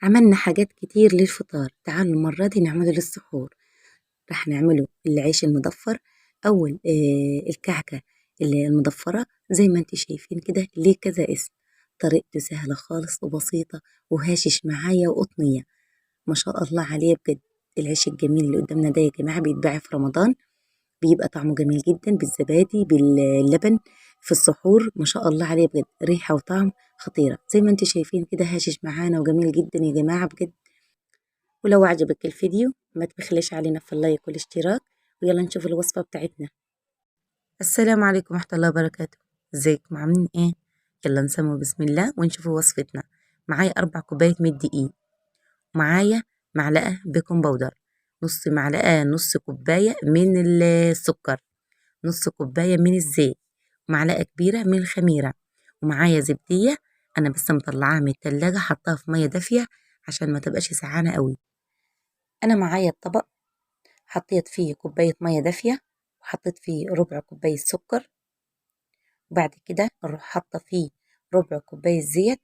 عملنا حاجات كتير للفطار، تعالوا المرة دي نعمله للسحور. راح نعمله العيش المضفر أو الكعكة المضفرة زي ما انتم شايفين كده، ليه كذا اسم. طريقته سهلة خالص وبسيطة وهاشش معايا وقطنية، ما شاء الله عليه بجد. العيش الجميل اللي قدامنا ده يا جماعة بيتباع في رمضان، بيبقى طعمه جميل جدا بالزبادي باللبن في السحور، ما شاء الله عليه بجد، ريحة وطعم خطيرة. زي ما انتم شايفين كده هاشش معانا وجميل جدا يا جماعة بجد. ولو عجبك الفيديو ما تبخليش علينا في اللايك والاشتراك، ويلا نشوف الوصفة بتاعتنا. السلام عليكم ورحمة الله وبركاته، ازيكم عاملين ايه؟ يلا نسمي بسم الله ونشوف وصفتنا. معايا 4 كوبايات من الدقيق، معايا معلقة baking powder، نص معلقة، نص كوباية من السكر، نص كوباية من الزيت، معلقة كبيرة من الخميرة، ومعايا زبدية أنا بس مطلعاها من التلاجة، حطاها في مية دافية عشان ما تبقاش سعانة قوي. أنا معايا الطبق حطيت فيه كوباية مية دافية، وحطيت فيه ربع كوباية سكر، وبعد كده نروح حاطة فيه ربع كوباية زيت.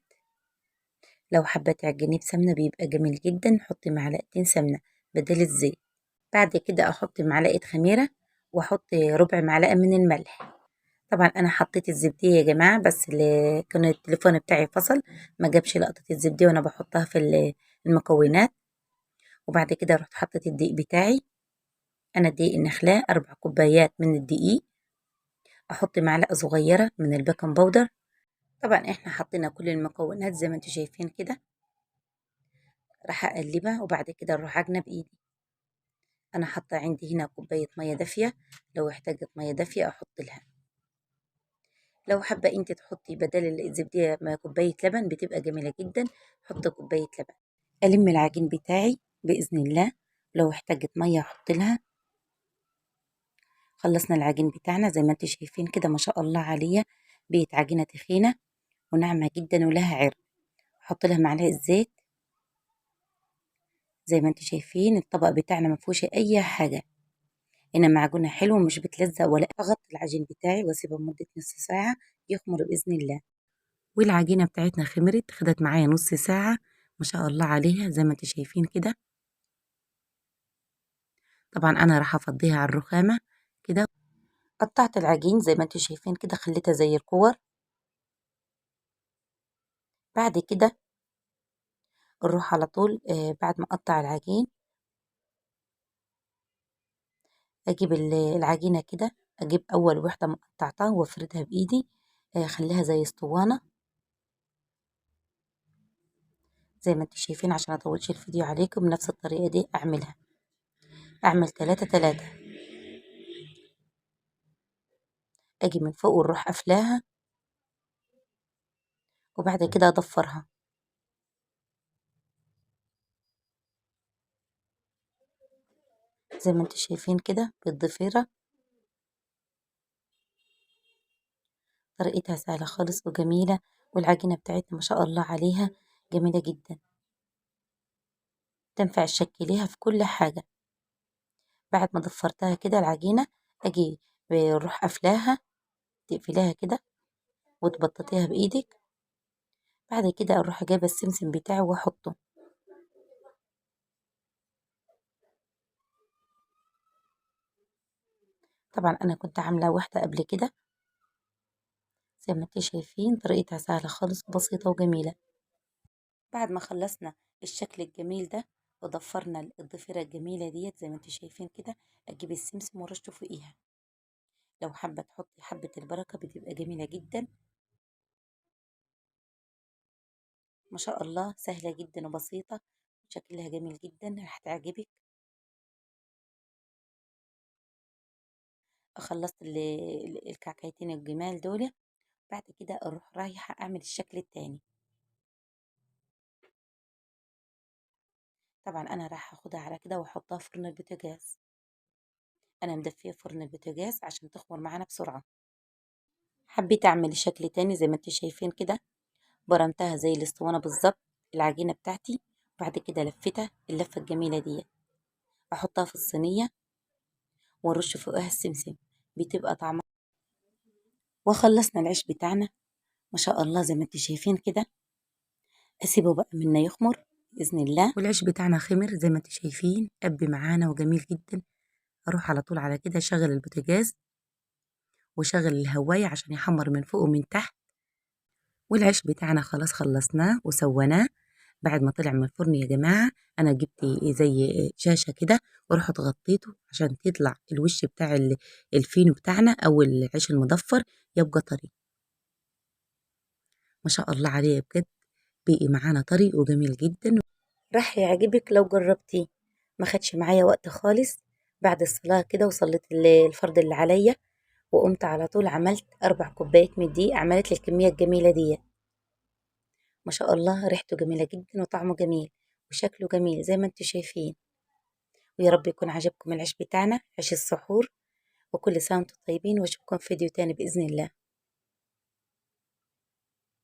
لو حابة تعجنيه بسمنة بيبقى جميل جدا، حطي معلقتين سمنة بدل الزيت. بعد كده أحط معلقة خميرة وأحط ربع معلقة من الملح. طبعا أنا حطيت الزبدية يا جماعة، بس اللي كان التليفون بتاعي فصل ما جابش لقطة الزبدية وأنا بحطها في المكونات. وبعد كده رحت حطيت الدقيق بتاعي، أنا الدقيق النخلاه 4 كوبايات من الدقيق، أحط معلقة صغيرة من ال baking powder. طبعا احنا حطينا كل المكونات زي ما انتم شايفين كده. راح اقلبها وبعد كده اروح عجنه بايدي. انا حاطه عندي هنا كوبايه ميه دافيه، لو احتاجت ميه دافيه احط لها. لو حابه انت تحطي بدل الزبديه كوبايه لبن بتبقى جميله جدا، حطي كوبايه لبن. الم العجين بتاعي باذن الله، لو احتاجت ميه احط لها. خلصنا العجين بتاعنا زي ما انتم شايفين كده، ما شاء الله عليه، بقت عجينه تخينه وناعمه جدا ولها عرق. احط لها معلقه زيت زي ما انتم شايفين. الطبق بتاعنا ما فيهوش اي حاجه، هنا معجونه حلوه ومش بتلزق ولا. اغطي العجين بتاعي واسيبه لمده نص ساعه يخمر باذن الله. والعجينه بتاعتنا خمرت، خدت معايا نص ساعه ما شاء الله عليها زي ما انتم شايفين كده. طبعا انا راح افضيها على الرخامه كده. قطعت العجين زي ما انتم شايفين كده، خليتها زي الكور. بعد كده نروح على طول، بعد ما اقطع العجين اجيب العجينه كده، اجيب اول وحده ما قطعتها وافردها بايدي، اخليها زي اسطوانه زي ما انتم شايفين عشان اطولش الفيديو عليكم. بنفس الطريقه دي اعملها، اعمل 3 3، اجي من فوق واروح قافلاها، وبعد كده اضفرها. زي ما انتم شايفين كده بالضفيرة. طريقتها سهلة خالص وجميلة، والعجينة بتاعتنا ما شاء الله عليها جميلة جدا، تنفع تشكليها في كل حاجة. بعد ما ضفرتها كده العجينة، اجي بروح قافلاها، تقفليها كده وتبططيها بايدك. بعد كده اروح جايبه السمسم بتاعي واحطه. طبعا انا كنت عامله واحده قبل كده زي ما انتم شايفين، طريقتها سهله خالص وبسيطه وجميله. بعد ما خلصنا الشكل الجميل ده وضفرنا الضفيره الجميله ديت زي ما انتم شايفين كده، اجيب السمسم وارشه فوقيها. لو حابه تحطي حبه البركه بتبقى جميله جدا ما شاء الله. سهله جدا وبسيطه، شكلها جميل جدا، هتعجبك. خلصت الكعكيتين الجمال دول. بعد كده اروح رايحه اعمل الشكل التاني. طبعا انا راح اخدها على كده واحطها في فرن البوتاجاز. انا مدفيه فرن البوتاجاز عشان تخمر معانا بسرعه. حبيت اعمل شكل تاني زي ما انتم شايفين كده، برمتها زي الاسطوانه بالظبط العجينه بتاعتي. وبعد كده لفتها اللفه الجميله دي، احطها في الصينيه وارش فوقها السمسم، بتبقى طعمها. وخلصنا العيش بتاعنا ما شاء الله زي ما انتم شايفين كده. اسيبه بقى منا يخمر بإذن الله. والعيش بتاعنا خمر زي ما انتم شايفين، قب معانا وجميل جدا. اروح على طول على كده اشغل البوتاجاز وشغل الهواية عشان يحمر من فوق ومن تحت. والعيش بتاعنا خلاص خلصناه وسويناه بعد ما طلع من الفرن يا جماعة. أنا جبت زي شاشة كده ورحت غطيته عشان تطلع الوش بتاع الفينو بتاعنا أو العيش المضفر يبقى طري. ما شاء الله عليه بجد، بقي معانا طري وجميل جدا. راح يعجبك لو جربتيه. ما خدش معايا وقت خالص، بعد الصلاة كده وصليت الفرض اللي عليا وقمت على طول عملت 4 كوبايات من الدقيق، عملت لي الكمية الجميلة دي. ما شاء الله ريحته جميلة جدا وطعمه جميل وشكله جميل زي ما انتم شايفين. ويا رب يكون عجبكم العيش بتاعنا، عيش السحور. وكل سنة وانتم طيبين، واشوفكم في فيديو تاني بإذن الله.